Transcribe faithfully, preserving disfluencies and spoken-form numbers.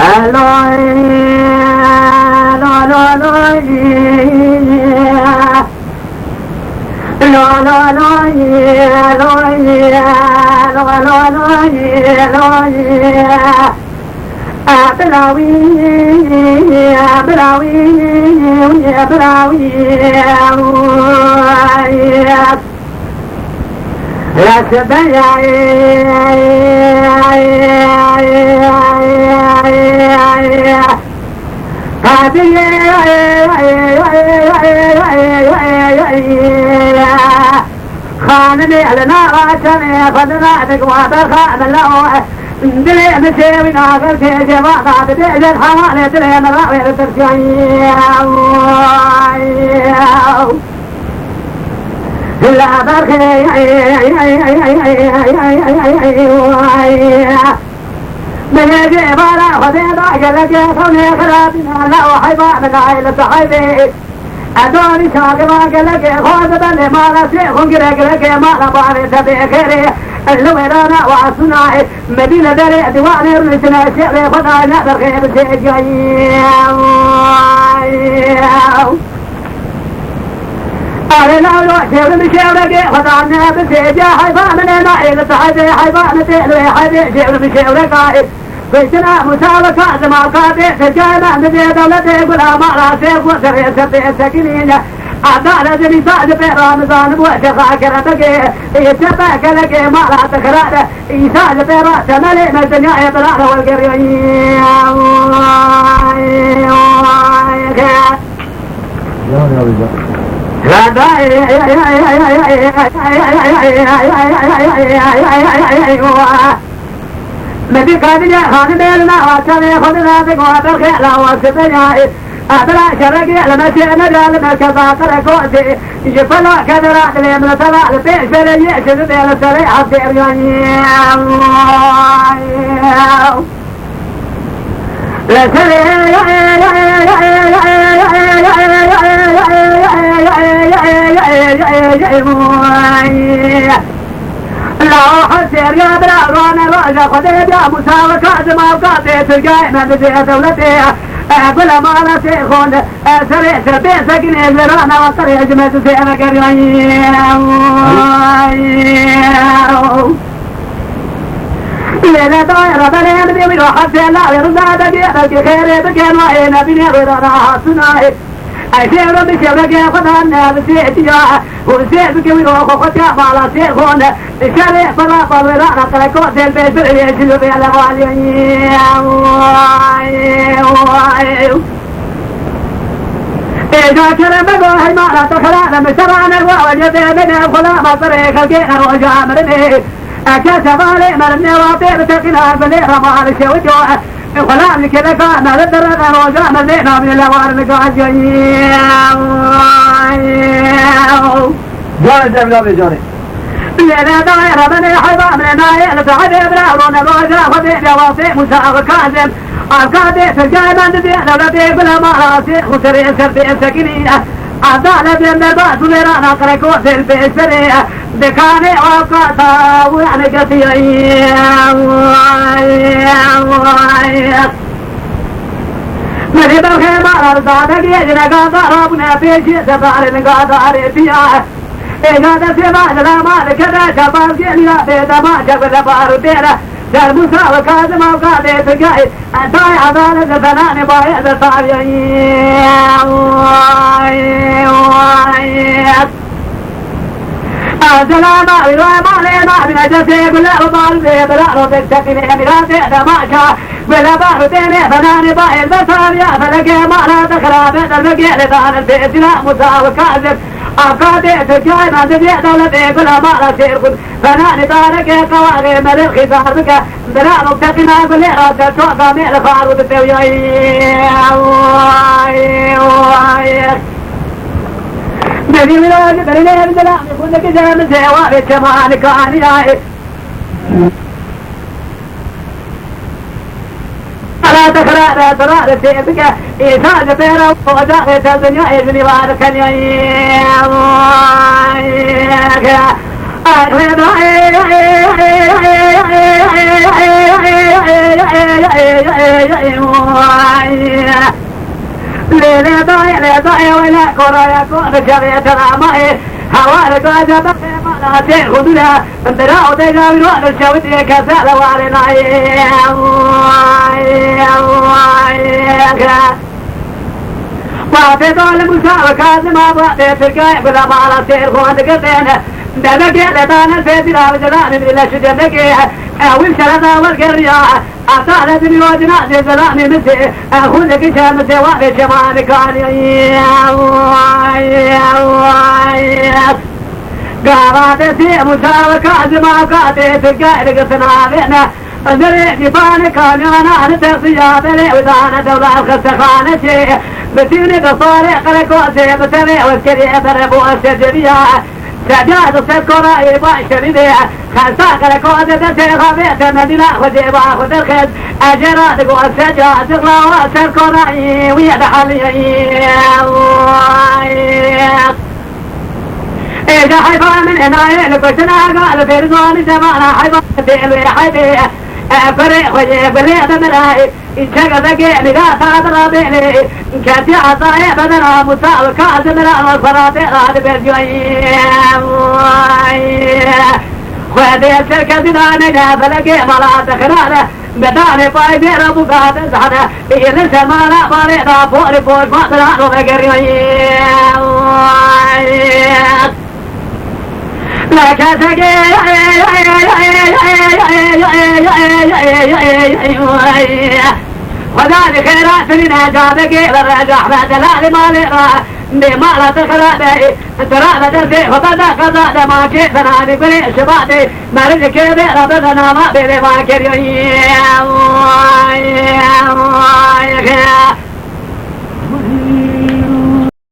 Aloy, lo, lo, lo, ye. Lo, lo, lo, ye, lo, ye. Lo, lo, lo, ye, lo, ye. A, bila wî, a, bila wî, wî, a, bila wî, wî. Xanimê li nava çemê xwe dina dikwa berxa min lew. Dilê min şêwî naxir tê cevaba dibêjin hevalê dilê min rawê li tirsiyan. La berxê. Dilê cê bara Xwedê da gelekê xewnê xirabîna la û heyva min nayê li sahibê. Edorî şagila gelekê xwe dibelê mala sê xwe gire gelekê mala bavê te bê xêrê. Li wêrana wasûnayê. Medîne derê diwanê rûniştine şêrê xwe dayne berxê bi sê cayî. Arê lawlo şêwrim şêwregê xwe dayne bi sê ca heyva min ê nayê li sahibê heyva min tê li wê heyvê şêwrim şêwregayê. Kuştina Musa ve Kazim Alkatê, Tirkiyê me dibê dewletê gula mala sê xwe serê ser tê sekinîne. Adale de mîsa ji pê Ramizan bû şexa kerebegê, ê çepe kelekê mala te xirabe. Îsa li pê re temelê me dinyayê bila re welgeriyoyî. Medî kadî ya xanimê li nava çavê xwe dide digo berxê lawa sibeyayê. Ebira şerekê li meşê nede li merkeza Qerekotê. Ji pela kedera dilê min teva li pêş berê yê ji didê li serê hevdêriyan. Li serê Lawa hevdêriya bira rane roja Xwedê bira Musa ve Kazim Avkatê Tirkiyê me dizê dewletê. Gule mala sê xon. Serê ser pê sekinê li rana ve serê ji me dizê ve geriyayî. Lê ne dayê re belê em dê wî rohat sê la wê riza de bê belkî xêrê bikin ve ê nebînê wê rana hasunayê. Ay şêwre bi şêwre ge xwe dan ne bi sê tiya. Hûn sê bike wî ro xwe xwe tiya bala sê xwe ne. Şerê pera balwêra ra qeleko sê pê bir ê şil bê le valî. Êca kerem be go heymana te xera ne mi şera ne go wece bê bê ne xwe la ma serê xelkê ne roja mirinê. Eke sevalê me li nêwa pê bi teqîna bi lê re mal şewico. Xulam li keleka me li dire me roja me lê nabîne lewar li gaciyayî. Canê cem la bê canê. Lê ne dayê re me nê heyva me nayê li saedê bira rone roja xwe dê dewa pê Musa Kazim. Arka dê sirgay me didê dewletê gule mala sê xu serê ser pê sekinî. Adale dê me ba zulêra na qereko sê li pêşberê. Dikanê avkata û ene kesiyayî. Merê berxê barar zadegê ji nega dara bûne pêşî sefarê niga darê piya. Êga destê ma ji lama dikeve şabazgê mîra bê dema çek bi lebar û têre. Şermûsa ve Kazim avkatê Tirkiyeyê. Tay adalet li fenanê bayê de tariyayî. Selama wî roye malê nabîne cesê gule û bal bê bila ro tek çekînê miratê demaşa. Bila bar û tênê fenanê bayê de tariya felekê mala de xirabe de vegê lê dan pê sila Musa ve Kazim. Avkatê Tirkiyeyê me dibê dewletê gule mala sêr xwin. Fenanê darekê qewarê me li xîzar bike. Bira noktetina gulê ra ser çoka me li xar û ditewyayî. Ay, ay. Bevî wira ji berî lê em zilamê xwe dikije min zêwa vê çeman kaniyayê. Ara te xirare, xirare tê bike. Îsa ji pêra ocaxê te dinyayê ji nîvar keniyayî. Ay, ay. Lê lê dayê, lê dayê, wele koraya kor çavê teramayê. Hawar gaza bexê mala têr xudura. Bira o dega wî ro çawitê kese le warê nayê. Wafê dol Musa ve Kazim a wafê Tirkay bila mala têr xon digirtên. Demekê le dane fê dira ve celanê bile şu demekê. Ewil şerada wergeriya. Ata le diliyo dina de zelamê min tê, xûn dikişe min tê wa bê çemanê kanî. Gava destê Musa ve Kazim a katê Tirkay digirtina vêne. Zerê cîpanê kaniyana li tersiya belê û dane dewla xestexane çê. Bitînê de sarê qerekosê bi tevê weskerê bere bo serceriya. Sedya du sed korayê baş şerîdê, xelta qerekoze de têxabê, te medîna xwe dê ba xwe derxet, ejera digo sedya, ziqlawa ser korayê, wî ye de haliyê. Êja heyfa min enayê, li kuştina ga, li Bêrîzwanî cemana heyfa, dê wê heybê, e, kurê xwe yê, gulê de mirayê. Çekevekê nigata dira bêlê, ketiya atayê bedena Musa û Kazim ra Feratê ra diberdiyoyî. Xwedê serketî danê ne felekê mala dixirane, bedanê pay dê re bûka dizane, î li ser mala barê da porî poşma bira ro vegeriyoyî. Xweda li xêra tirîne cadekê li rêca Ehmed Delalê malê ra. Bê mala te xerabe, tu ra ve derdê xwe berde qeza, dema kê fenanê gulê şibatê, mericê kê bê re berde nama bê lê ma keriyoyî.